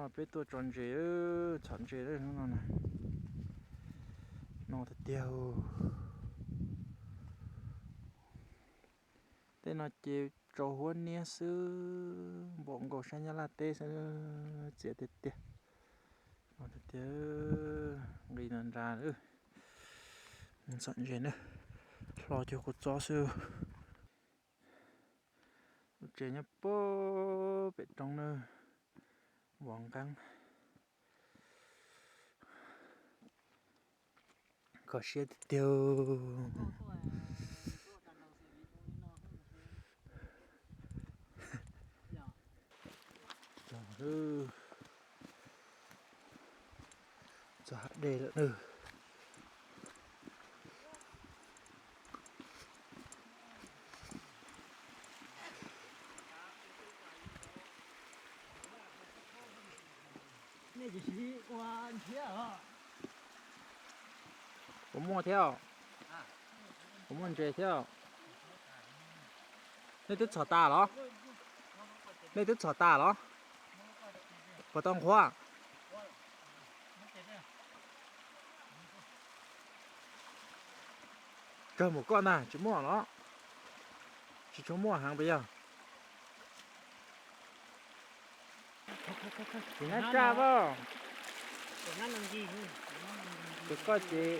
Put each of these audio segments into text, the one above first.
Peb tuaj tso ntses, txhom ntses hnub no na. No tiag tiag. Tej no ces tso huab niab xwb, npaum nkaus sab Nyab Laj teb xwb, txias tiag tiag. No tiag tiag, nqis nra nra. Txhom ntses na, hlo cuag kua txob xwb. Lub tsev nyob puag pem roob na, vov nqeeb. Kho siab tiag tiag. Txog hav dej lawm na. Nej tsis ua nrhiav os? Puas muaj thiab? Puas muaj ntses thiab? Nej twb txhom tas los? Nej twb txhom tas los? Puas tau nqhuav? Tsawg mus koj ntag, tsis muaj los? Tsis tshua muaj heev puas yog? Tsis nab tsaj pab. Tus koj ces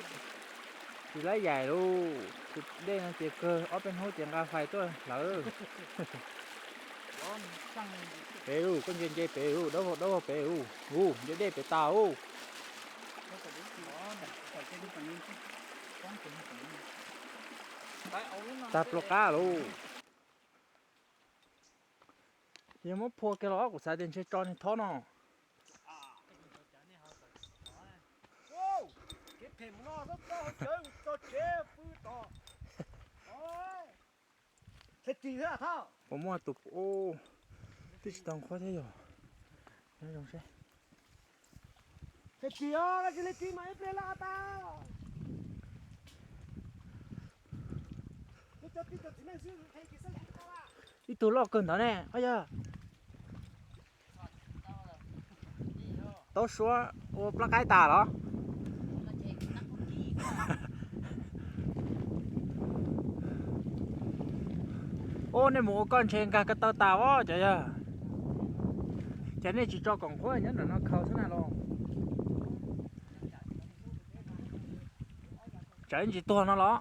tsis laib yaim lauj, tus dej no ces kawg ob peb hnub ces nqa fais tuaj hlawv. Pem lauj, koj ntsia ntsia pem lauj, dawb vog dawb vog pem lauj, ua ntsia dej pem tas lauj. Tag pluas qab lauj. Yog muab phua kiag los kuv xav tias ntshe tso niag thob no. Puas muaj tus, twb tsis tau nqhuab thiab yog. Nyob zoo seb. Ib tug loj kawg ntawd ne, o yog. Tau suab ua plab qaib tas los? Ub, nej mus ua koj ntshe nkag ko taw tas os cov yog. Ces nej tsis tso kom nqhuab nyob nram no khaws xwb na los? Tsam ntsis tuag no los?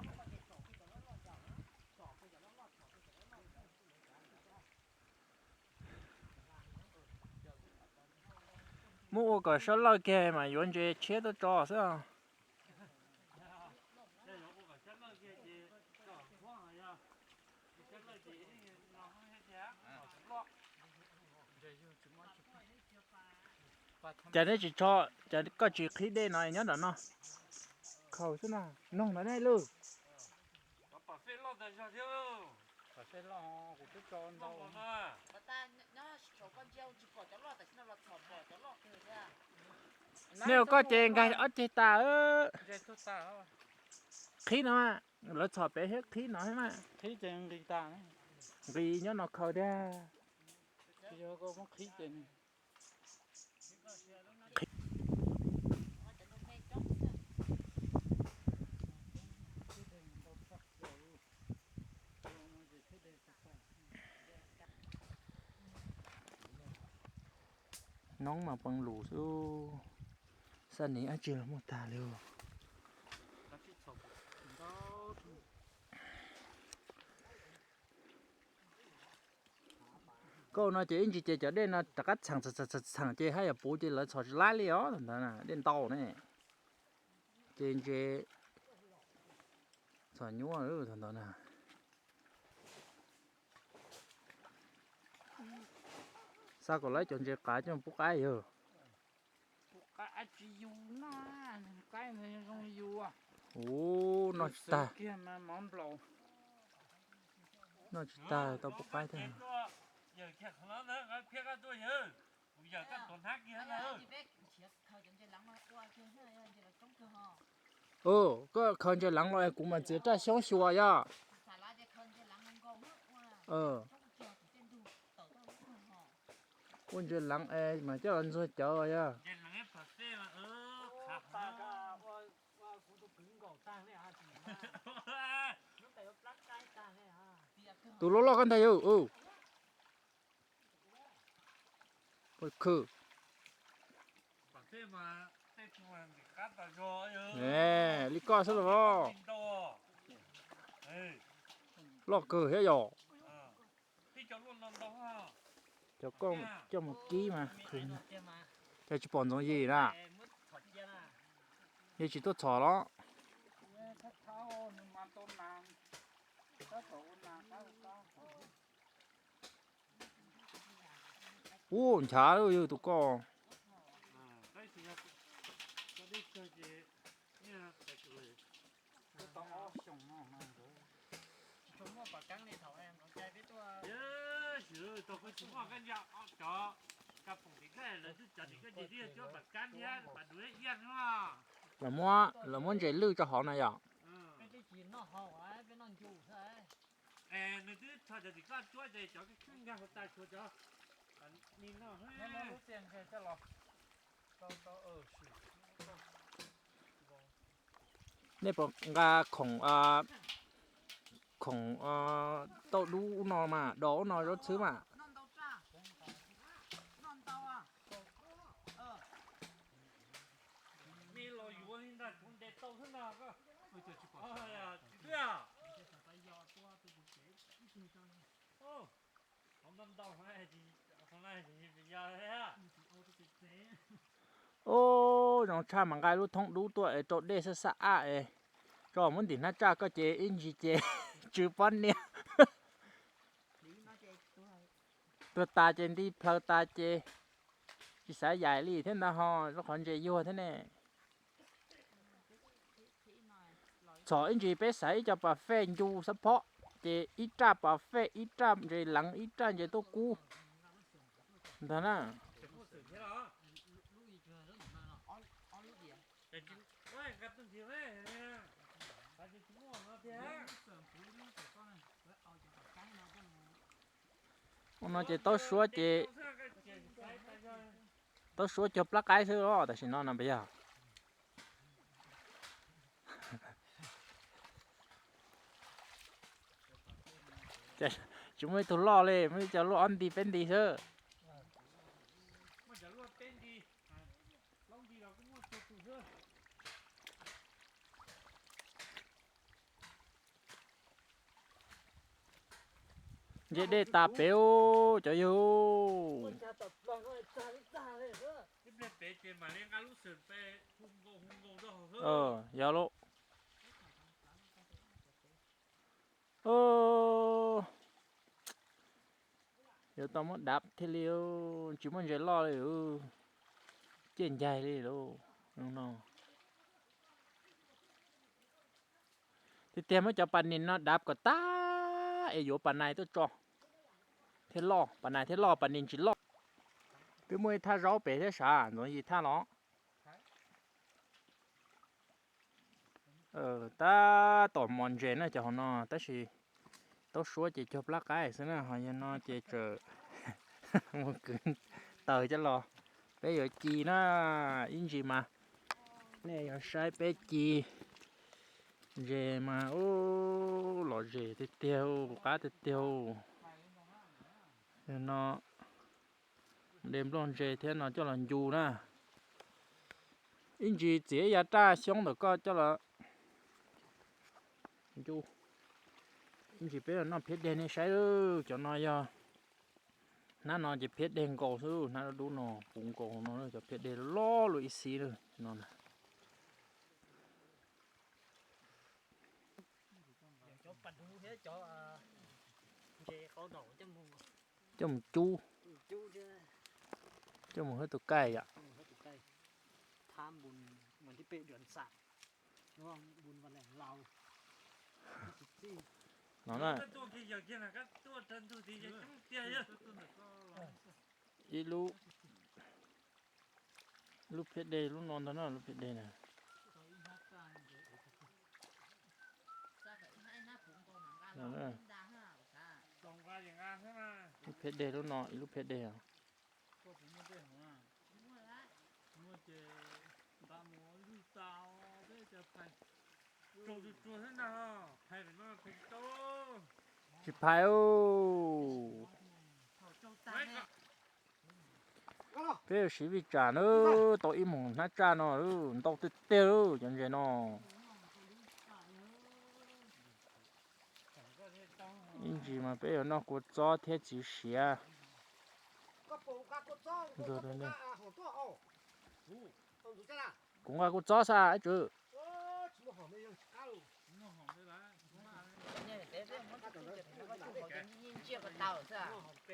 Muab ua kom sab lawj kiag mas yuav ntses tshiab tuaj tso xwb. Cas neb tsis tso, cas koj tsis qhib dej no nyob nram no? Khaws xwb na, noog ntawd nej lwj. Nej ua koj ces nkag ob ceg tas. Qhib no, lawv txhom pem thiab qhib no thiab mas. Nqis nyob no khaws tiag. Noob mas poob lus xwb, xab niv dab tsi los muaj tag li. Kauj no ces ib ntsis ces cov dej no rov qab txheem txheem ces haj yam puv ces lawv txhom tsis laib li os, thaum ntawd dej ntau ne. Ces ntses txhom nyuaj thaum ntawd na. Xav kom lawv cov ntses qav coj pub qaib yog. Ub, noj tsis tag. Noj tsis tag tau pub qaib thiab. Koj khaws ntses leev los kuv mam txiav raj xyoob xyuas yog. Ua ntses leev es mas coj los ntxuag cawv yog. Tus loj loj koj ntag yog. Khw. Li koj xwb los. Loj kawg thiab yom. Cov koj coj mus kib mas, ces tsis pom Ntxoov Yim na. Yog tsis tuaj txhom los. Ub, nchav yog tus koj. Los muab, los muab ntses lwj rau hauv no yom. Nej puas nqa khoom, khoom tauj dub ub no mas, dos ub no zaub txhwb mas. Ub, zoo tshaj mas nqa lub thoob dub tuaj es rau dej xab xab ab es tso muab ntim hnab tsaj koj ces ib ntsis ces tsw pob niag. Tuag tas ces nti plhaw tas ces tsis xav yaim li thiab ntag ho, rau qhov ntses yuag thiab ne. Txhom ib ntsis peb xaiv ib co pas fej ncu xab phob, ces ib raj pas fej, ib raj ntses leev, ib raj ntses tuaj kub ntag na. Ua no ces taub suab ces, taub suab cog plab qaib xwb los tam sim no no puas yog? Tsis muaj ib tug loj li, muaj ib co luaj ob nti peb nti xwb. Nce dej tas pem cov yawg. Yog lub. Yuav tau muab dav thiaj li, tsis muaj ntses loj li. Ciaj ncaig li lauj no. Tiag tiag muab cov pas nis no dav kom tag es yuav pas nais tuaj tso thiaj loj, pas nais thiaj loj, pas nis tsis loj. Twb muaj ib thaj zaub pem thiab sav, Ntxoov Yim thaj los. Tab tom mos ntses na cov hauv no tab sis taub suab ces cog plab qaib xwb na, ho yog no ces tseem mus kwv taws coj los. Peb yuav ci na, ib ntsis mas nej yuav saib peb ci ntses mas ub los zem tiag tiag, qab tiag tiag. No de nplooj ntses thiab no coj los ncu na. Ib ntsis txiav ib yav raj xyoob ntawm koj coj los ncu. Ib ntsis peb los noj phiab deg nej saib, cov no yog, hnab no ces phiab deg nkaus xwb, hnab dub dub no puv nkaus no, cov phiab deg loj loj ib xib no. Coj mus cub, coj mus hab tus kaij yom. No na, ib lub, lub phiab deg lub no ntag na, lub phiab deg na. Lub phiab deg lub no, ib lub phiab deg os. Tsis phais. Peb yuav siv vij tsam na, tau ib moos hnab tsaj no, ntau tiag tiag cov ntses no. Ib ntsis mas peb yuav noj kua txob thiab txiv siav. Kuv nqa kua txob xwb ib tswv.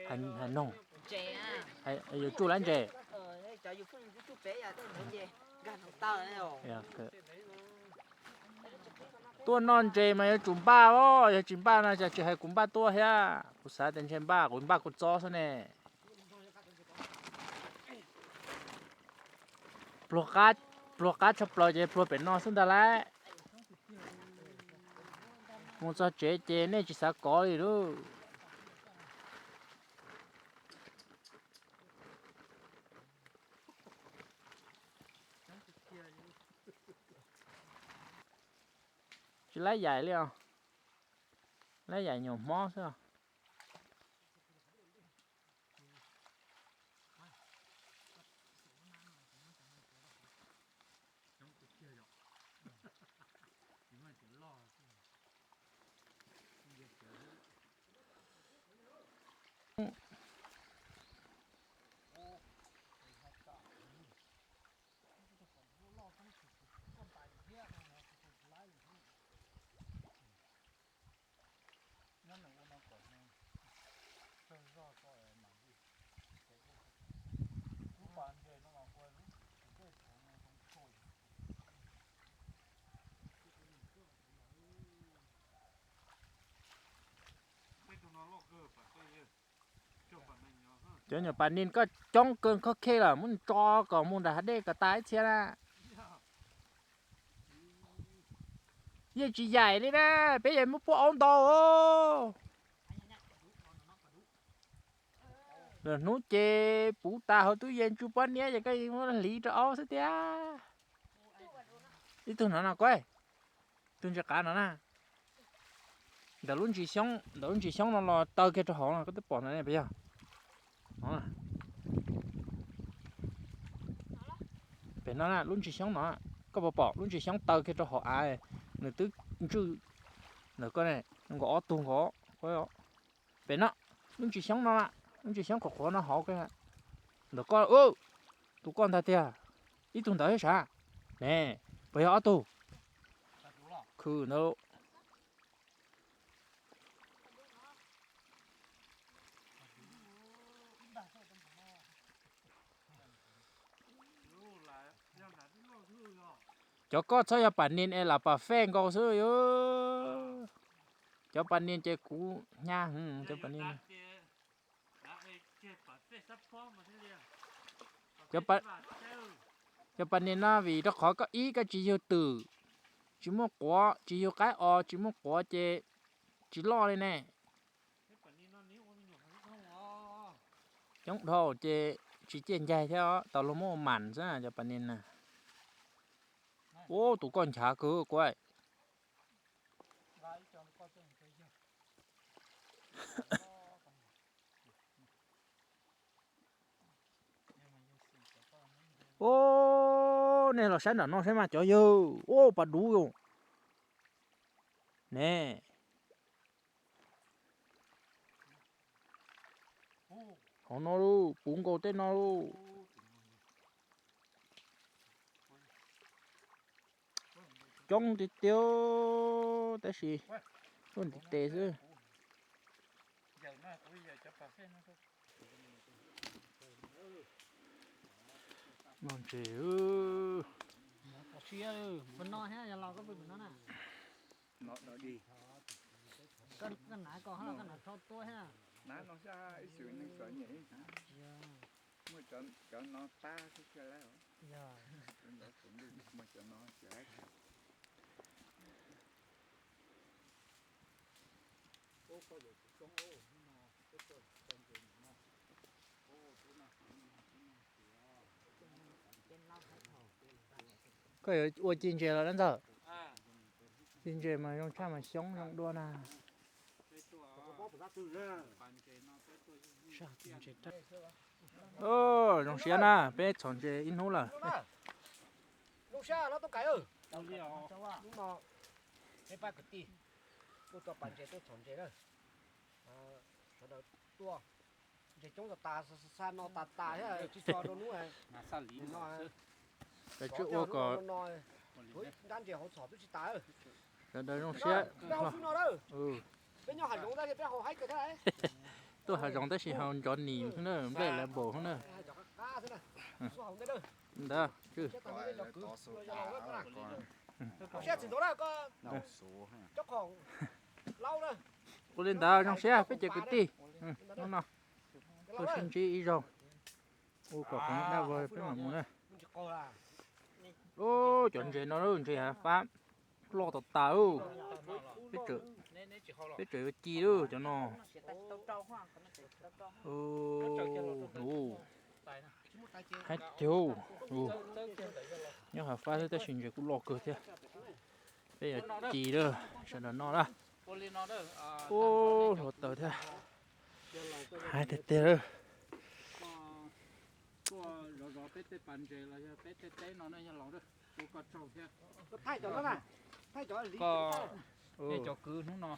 Hais noog, yuav tsuj lab ntses. Tuaj noj ntses mas yuav tsum npaj os, yog tsis npaj no cas tsis hais kuv npaj tuaj thiab. Kuv xav tias ntshe npaj, kuv npaj kua txob xwb ne. Pluag qab, pluag qab tshaj plaws ces pluag pem no xwb ntag lauj. Mus txog tsev ces nej tsis xav kov li lauj. Tsis lab yaim li os, lab yaim nyuam hmob xwb os. Cov nyuam pas nis koj coob kawg, koj khej lawm, muab tso kom mus nram hav dej kom tas ib txhia na. Yeej tsis yaim li na, peb yeej muab puab aub ntau. Lwm hnub ces puv tas hauv tub yees tsuj pob niab ces koj muab hliv rau aub xwb tiag. Ib tug no no kuv, tus ntsis qav no na. Ntawm lub ntsis xyoob, ntawm lub ntsis xyoob no los taw kiag rau hauv no, koj twb pom no puas yog? Pem no na, lub ntsis xyoob no, koj puas pom lub ntsis xyoob taw kiag rau hauv av, nws twb ntswj ntawm koj ne, nkaus ob tug nkaus. Pem no, lub ntsis xyoob no, lub ntsis xyoob qhuav qhuav no hauv koj. Ntawm koj, tus koj ntag tiag. Ib tug ntawd thiab sav. Ne, puas yog ob tug? Khw ntawd. Cov koj txhob yog pas nis es lam pas fej nkaus xwb yog. Cov pas nis ces kuv hnyav, cov pas nis. Cov pas nis no vim rau qhov koj ib koj tsis yug twm, tsis muaj quav, tsis yug qaib os, tsis muaj quav ces tsis loj li ne. Coob dhau ces tsis ciaj ncaig thiab, tau luag muab ua mam xwb cov pas nis na. Ub, tus koj nchav kawg kuv. Ub, nej los saib nram no saib mas cov yawg, ub, pas duv ne. Hauv no lauj, puv nkaus tej no lauj. Coob tiag tiag tab sis luaj ntiv tes xwb. Noj ntses. Koj yuav ua ci ntses los dab ntxawg? Ci ntses mas zoo tshaj mas xyoob zoo dua na. Zoo siab na, peb txhom ntses ib hnub lawm. Zoo siab no Toob Kais. Hnub no peb pab kwv tij tuaj tso pas ntses tuaj txhom ntses na. Sawv daws tuaj, ntses coob tas tas, xa no tas tas thiab tsis tso rau hnub no. Koj tsij ua kom nrab ntses hauv txhom twb tsis tas. Sawv daws zoo siab. Peb haus xwb no lawm. Peb nyob hav zoov tab sis peb haus haib kawg thiab. Tuaj hav zoov tab sis haus ntsos nim xwb na, nplej lav npaum xwb na. Ntawd, siab txim ntau na koj, cov khoom laub na. Ua li ntawd zoo siab peb cov kwv tij. Hnub no tuaj sib ntsib ib zaug, ua kom qhov dab vog peb mam mus na. Ub, cov ntses no ntses hav fab loj tas tas. Peb tseem yuav ci lawm cov no. Haib tiag. Nyob hav fab xwb tab sis ntses kuj loj kawg thiab. Peb yuav ci lawm, sawv daws noj na. Ub, hluav taws thiab. Haib tiag tiag lawm. Tuaj zov zov peb tej pas ntses los yog peb tej teb no na yog laus, ua koj tsaug thiab. Koj, nej cov kwv, hnub no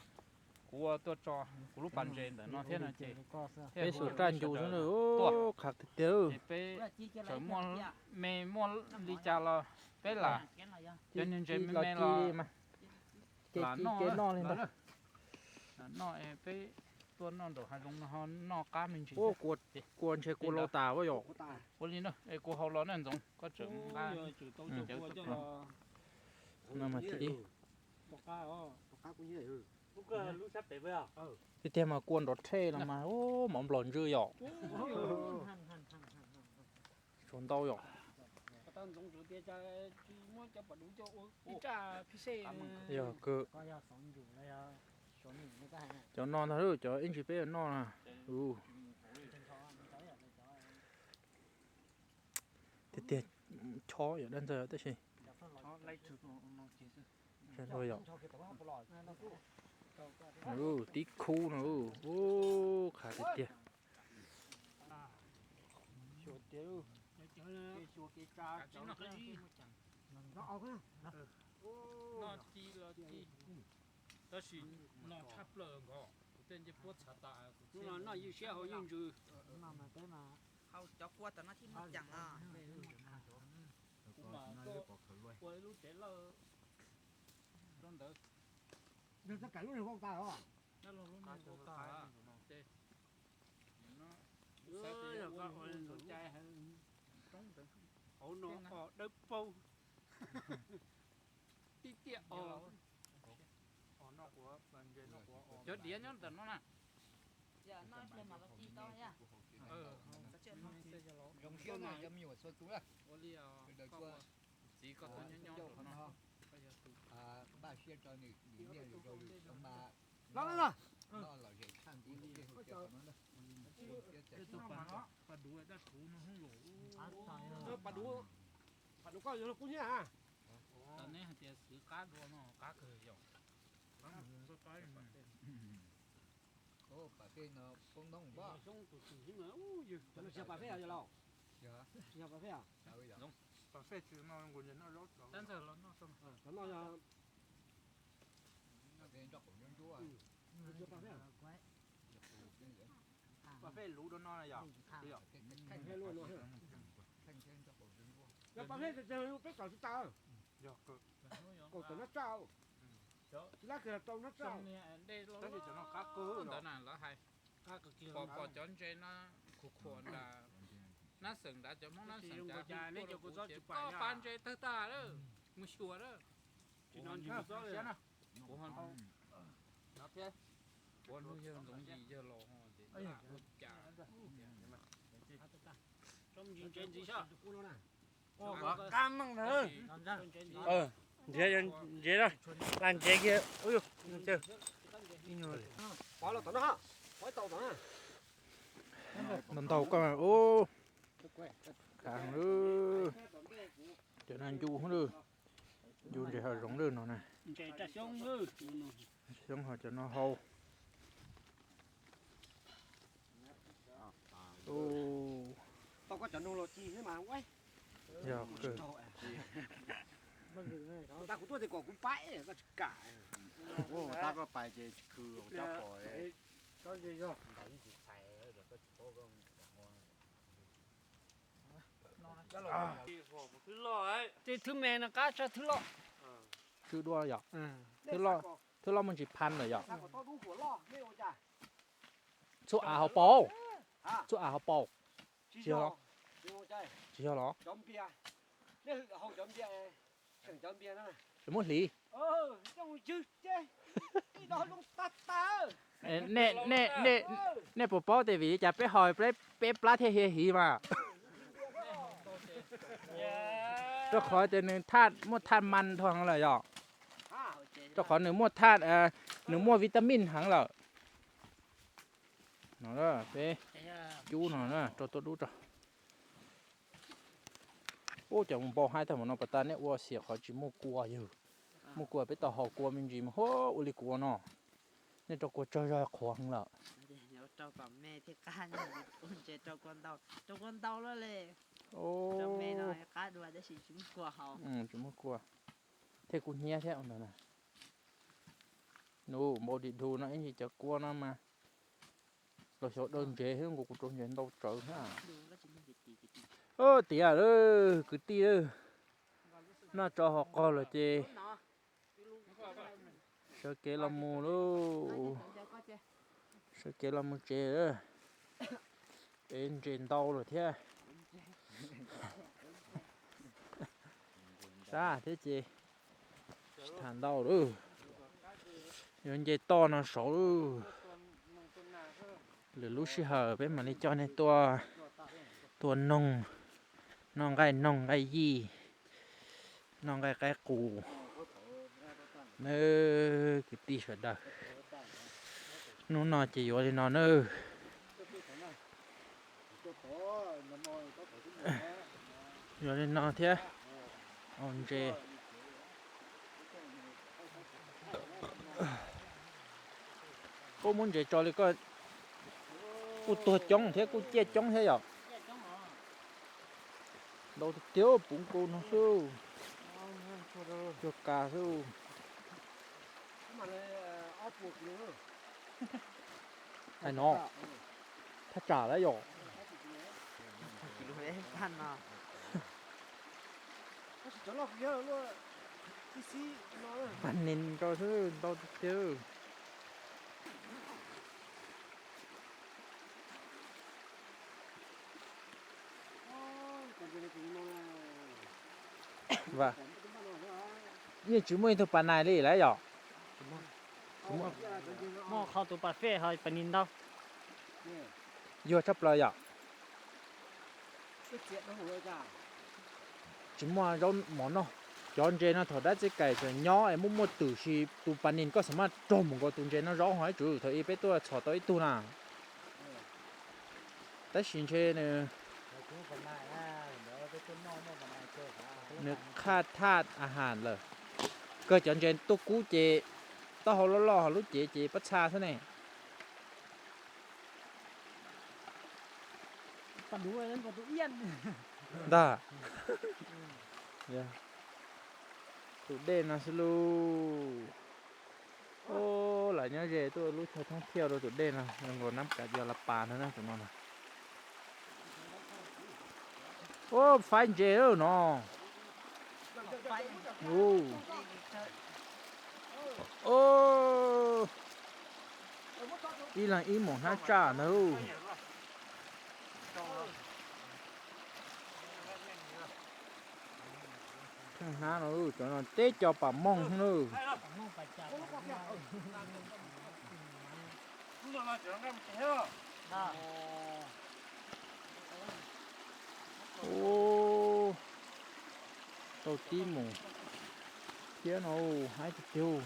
kuv ua tuaj tso kuv lub pas ntses ntawm no thiab no ces peb xuas raj ncu xwb na. Ub, qhav tiag tiag. Peb tseem muaj me muaj li cas los peb lam, cov niag ntses me me los lam noj li ntawd. Lam noj es peb tuaj noj nraum hav zoov no ho noj qab me ntsis. Kua ntshe kua laus tas yom. Ua li no es kuv haus los na Ntxoov, koj tseem nqa. No mas thiaj li. Tiag tiag mas kua nrov rhe los mas ub, mov nplos ntsw yom. Tshuav ntau yom. Yog kawg. Cov no ntag lauj, cov ib ntsis peb yuav noj na. Tiag tiag, chob yom, dab ntxawg tab sis. Yog, tib khub no, ub, qhav tiag tiag. Xyuas tiag, xyuas kev tsa. Noj ci los ci, tab sis no tshaj plaws nkaus, kuv tej ncej puab txhav tas. Hnub no noj ywj siab haus ywj ntsws. Haus cov kua tom no thiaj muaj ceem os. Kuv mas tuaj ua ib lub tsev lawj rau ntawd. Yog txoj kev lub niag vau tas os. Dab laug lub niag vau tas ces hauv no os dawb paug. Tib tiaj os. Cov diav nyob ntawm no na. Zoo siab na cov me nyuam txhua tus na. Ua li txiv koj tuaj nyob nyob ntawm no. Npaj siab rau nws dim niag lwm zaus lwm xyoo mas noj lom zem tshaj ntiv nkaus tej hauv tiaj qhov no na. Zoo siab txais tus pas no, pas duv dab kuv no hwj los. Pas duv, pas duv koj yog kub nyiab a. Tam neb hais tias xwv qab dua no qab kawg yom. Pas fej no poob ntoob pob. Yog pas fej yog laus? Yog pas fej. Pas fej tsis no nkaus ces noj zaub. Pas fej luv rau no yom. Yog pas fej ces peb kom tsis tas. Kom tawm nab tsaj. Tsis lab kawg tau nab tsaj. Tab sis cov no qab kawg ntawd na lawv hais. Pom pom cov ntses no khuam khuam nram nab xeem nrad, cov Hmoob nab xeem nrad, koj pas ntses tawg tag lawm, mus xyuas lawm. Kuv ho, kuv ho hnub yawg Ntxoov Yim yawg laus ho ces ua cas. Ntses ntxiv. Ntses ntxiv, ntses ntxiv, lam ntses kiag. Ntau ntau koj ub. Khav heev lawm. Cov no ncu heev lawm. Yus ntses hav zoov lwj no na. Xyoob ho cov no hau. Yog kuv tuaj tias kom kuv pab koj tsis kam. Tej thwb me no qab tso thwb loj. Thwb dua yom. Thwb loj muaj ntsis phan lawm yom. Txhua av hauv paus. Txhua av hauv paus. Tsis yog los? Muab hliv. Nej puas paub tias vim li cas peb ho peb plab thiaj hiav hiv mas? Rau qhov tias nws muaj thaj man dhau heev lawm yom. Rau qhov nws muaj thaj, nws muaj vitamin heev lawm. No peb cub no rau tuaj dub rau. Ub, cov mus npau haib tag mus no pas tas nej ua xiam qhov tsis muaj kua yog. Muaj kua peb tau haus kua me ntsis mas huab ua li kuv ua no. Nej rau kua tsawg zog qhuav heev lawm. Rau kom me thiaj qab, ntses rau kua ntau, rau kua ntau lawm le. Rau me no qab dua tab sis tsis muaj kua haus. Tsis muaj kua. Thiab kuv hnyiab thiab ntawd na. Nws npau dim dhu no ib ntsis cov kua no mas los xyov daw ntses thiab nkaus kuv rau ntses ntau tsawv thiab. Tiav lawm kwv tij, noj tsau haus qaug lawm ces sawv kev los mus lauj. Sawv kev los mus tsev lawm. Es ntses ntau lawm thiab. Sab thiab ces tsis tham ntau lawm. Yuav nce toj no saud lawm. Lwm lub sij hawm peb mam li coj nej tuaj, tuaj noog, noj nqaij noog nqaij yij, noj nqaij qaib qus nawb kwv tij sawv daws. Hnub no ces yuav li no nawb. Yuav li no thiab. Ntses. Koj muab ntses tso li koj kuj tuag coob thiab kuj ciaj coob thiab yom. Ntau tiag tiag puv nkaus no xwb. Cuag kas xwb. Hais no, thaj tsam lawm yom. Pas nis rau xwb ntau tiag tiag. Yeej tsis muaj ib tug pas nais li lawm yom. Muaj qhov tus pas fej ho pas nis ntau. Yuag tshaj plaws yom. Tsis muaj zaub mov noj. Cov ntses no thaum dab txij kaim tseem nyob es muaj muaj twm si tus pas nis koj xam maj raug mus nkaus tus ntses no zaub ho ib txwm thaum ub peb tuaj txhom tau ib tug na. Tab sis ntshe nws, nws qhaj thaj a has lawm. Kawg cov ntses tuaj kub ces taub hau loj loj ho lub cev ces pob txha xwb ne. Ntag. Tus dej no xwb lauj. Lam nyob ze tuaj lub chaw thoob thiaj rau tus dej no zoo nkaus nab kav yog la pas ntag na tus no na. Ub, faib ntses lawm no. Ib leeg ib mus hnab tsaj ntag. Kheej hnab no cov no teb cov pam mooj lawm. Ub, tau tib mus thiab no, haib tiag tiag.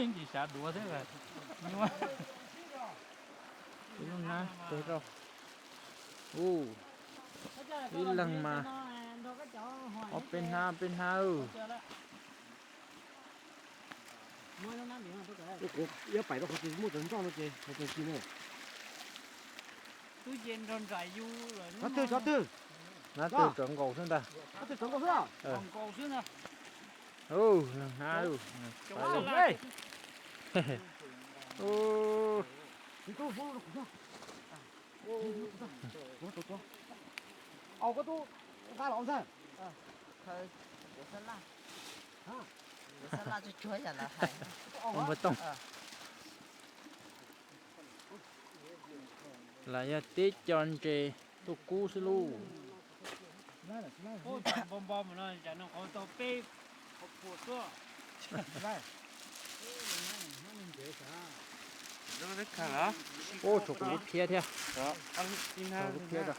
Ntsis sav duav thiab. Ub, lub hnab peg rau. Ub, Ib leeg mas ob peb hnab, ob peb hnab. Kuv yuav pais rau qhov twg muaj cov ntoj no ces qhov twg ci ne. Cov twg, cov twg? Hnab twg rov nkaus xwb ntag. Hnab twg rov nkaus xwb. Leej hnab. Au, koj tub nqa los ntag. Npua tooj. Los yog tib co ntses tuaj kub xwb lauj. Ub, tshuav kuv lub phiab thiab. Tshuav lub phiab rau.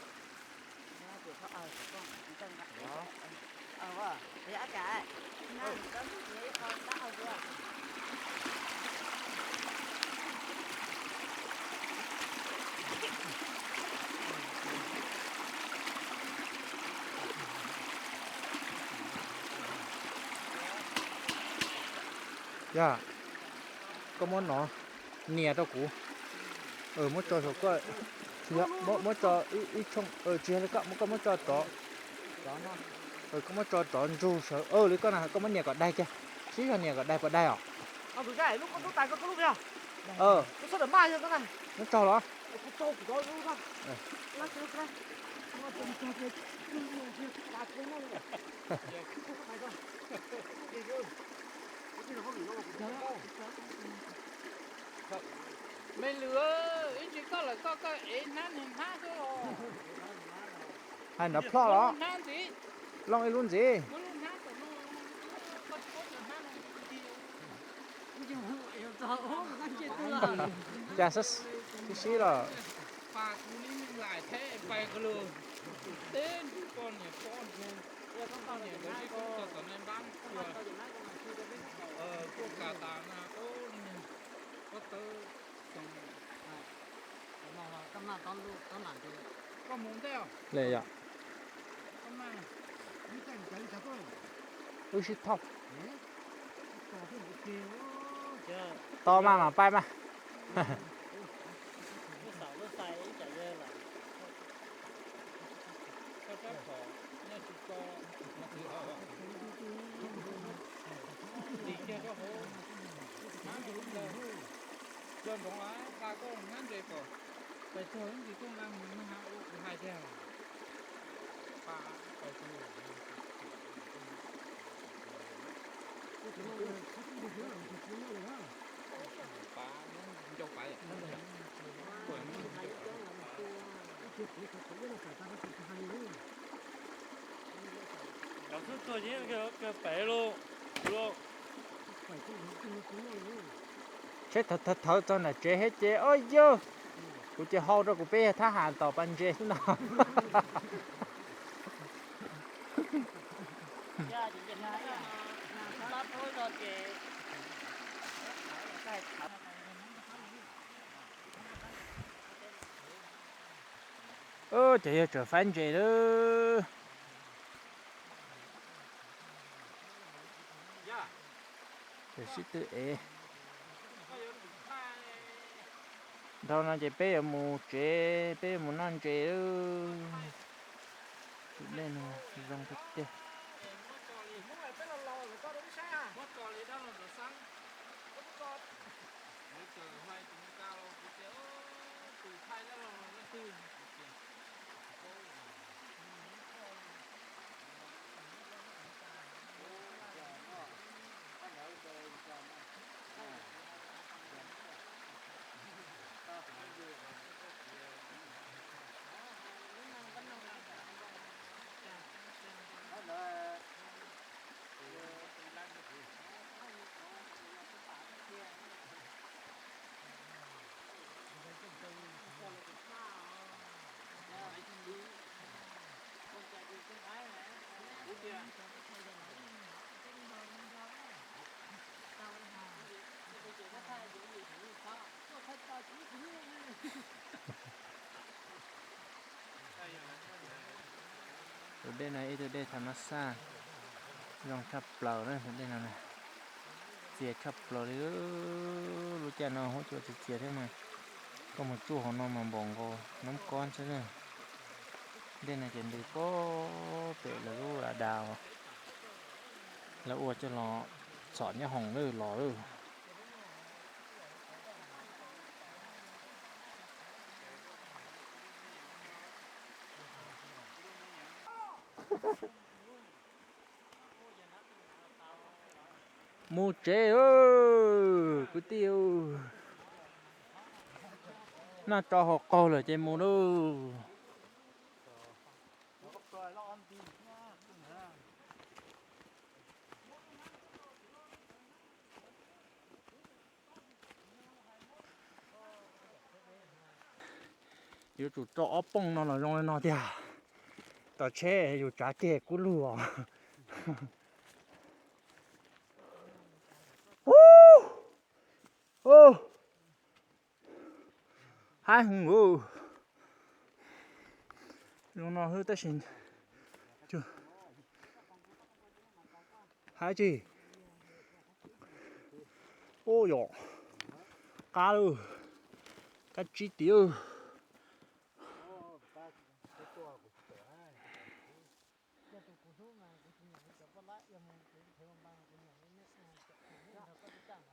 Yog, koj muab no nias rau kuv. Muab tso saum koj, muab tso ib tshooj, tsis yog li koj, koj muab tso rov. Koj muab tso rov ntsug sawv li koj na, koj muab nias kom daig kiag. Sib zog nias kom daig, puas daig os? Muab tso los? Me lwm, ib ntsis koj lawm koj, koj ev hnab niag hnab xwb os. Hais nrov plho los? Looj ib lub ntxiv. Cas sib sib los. Pais kuv li lais thiab pais kuv lug. Teb nrug poj niam poj nrug, poj niam nkawd zib kub tau tom nai npab cuag, kuj kas tas na, ub, koj tawb xoo. Koj mus ntej os. Wb sib thauj. To mas mas pais mas. Ntim kiag rau hauv hnab ntses ntawd. Nco ntsoov los nqa koj hnab ntses kom pais txog ib ntsis koj nqa mus nag ua kuv hais tiag. Pais txog. Pav ncau pav. Cov xub tuag ces kawg pem lauj. Tsheb thawv thawv txog nram tsev thiab ces, o yog, kuv ces hau rau kuv peb yog thab ham tom pas ntses xwb no. Ces yog tseem faib ntses lawm. Tseem sib tw ev. Dhau no ces peb yuav mus tsev, peb yuav mus noj ntses lawm. Tus dej no zoo tiag tiag. Dej no ib tug dej tha mab xaj zoo tshaj plaws na, tus dej no na, txias tshaj plaws li. Lub caij no huab cua txias txias thiab mas koj mus tsuj hauv no mas npaum nkaus noob kob xwb na. Dej no ces ntws puag pem lawv lub a das lawv ua coj los txhom nyob hoom lawm los lawm. Mus tsev kwv tij, noj tsau haus qaug lawm ces mus lauj. Yuav tsum rau ob pooj no los zoo li no tiag. Tom tsheb yus tsav kiag kub lug os. Haib heev. Zoo no xwb tab sis haib tsis. Ub yom, qab lawm, kab tsib tid.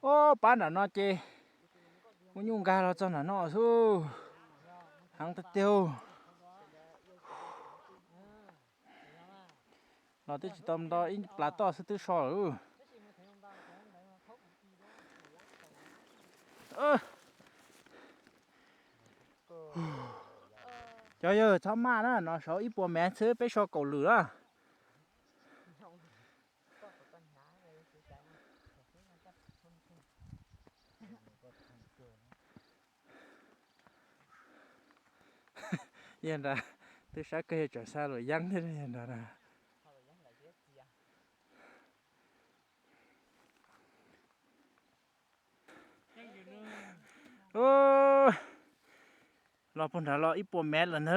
Ob pab nram no ces kuv nyuj nkag los txog nram no xwb. Heev tiag tiag. Los twb tsis tau nto ib plas toj xwb twb so lawm. Cov yawg txhob maj na, no saud ib puas mev xwb peb so kaum lwm na. Yog nrad, twb sab kawg yog tsam xa luam yeeb thiab yog nrad na. Los puag nrad los ib puas mev lawm na.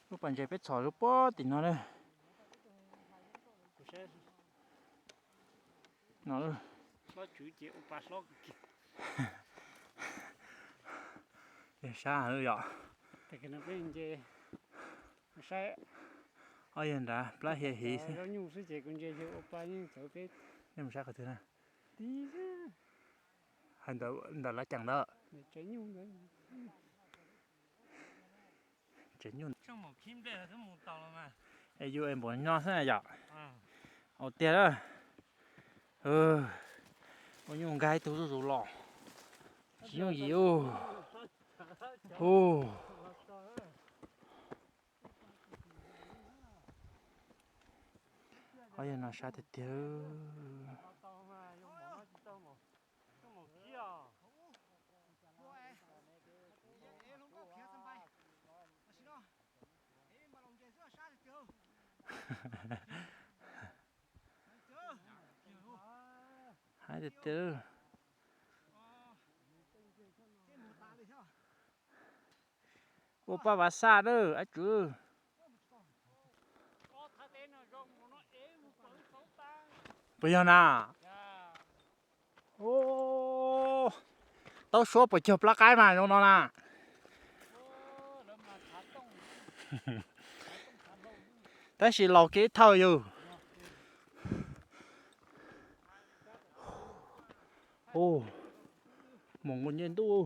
Lub pas ntses peb txhom lub puag tim no na. Sab yom. Ob yawg nrad plab hiav hiv xwb. Nej mus saib qhov twg na? Ntawm lawv ceem ntawd. Tsev nyuj. Es yus es npaum no xwb na yom. Ua tiag na. Ua nyuj nkag ib tug zuj zus los. Tsis yooj yim ub. Hu. Ob yawg no sab tiag tiag. Haib tiag tiag. Ua paj vav xaj na ab tswv. Puas yog na? Taub suab puas cog plab qaib mas zoo no na. Tab sis laus kev thawj yug. Mus nqus nce ntuj.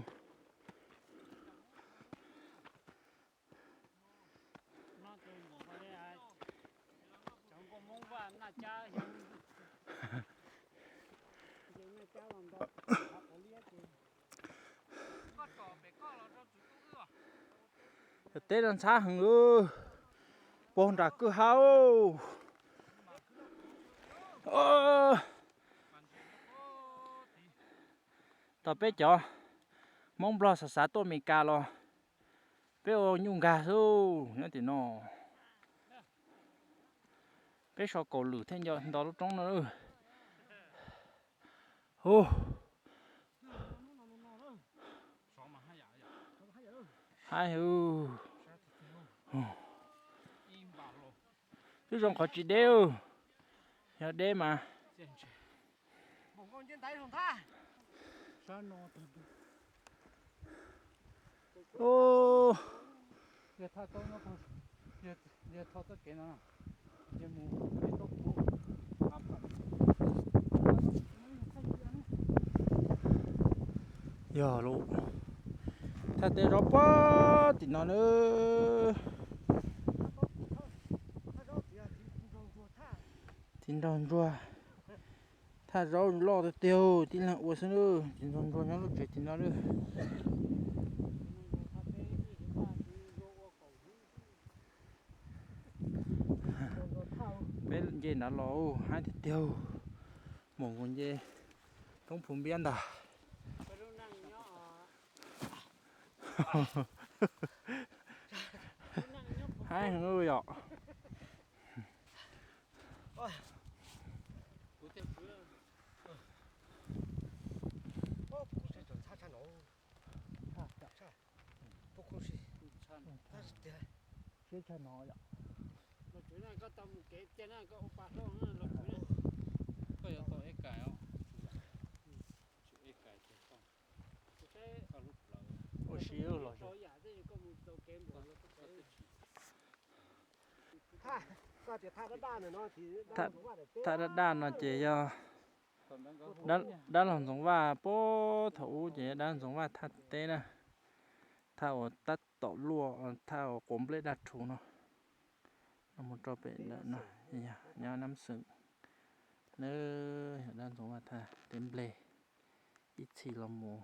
Cov teb no ntxhab heev, puag nram kwj ha. Tau peb cov Hmoob Nplog xav xav tuaj Amelikas los peb ua nyuj nkag xwb nyob tim no. Peb so kaum lwm thiaj nto lub roob no. Hu, haib hu. Twb zoo qhov tsis deb, yog deb mas. Yog lawm, thaj teb zaub puag tim no na. Txiv nraug ntsuag, thaj zaub loj tiag tiag, tib leeg ua xwb na. Txiv nraug ntsuag nyob lub tsev tim no na. Peb nce nrad los haib tiag tiag, mus nkaus nce roob Phuv Npiab ntag. Haib heev yom. Siab tshaj no yom. Koj yuav tau eb kais os. Ua si los. Thaj daj daj no ces yog dab laug Ntxoov Vaj, puag thaum ub ces yog dab laug Ntxoov Vaj thaj teb na, thaj uas tab tom luaj, thaj uas quav nplej daj rhuv no. Los mus rau pem ntawm no, nyob Nab Xeem na, yog dab laug Ntxoov Vaj thaj teb nplej. Ib txhis los mus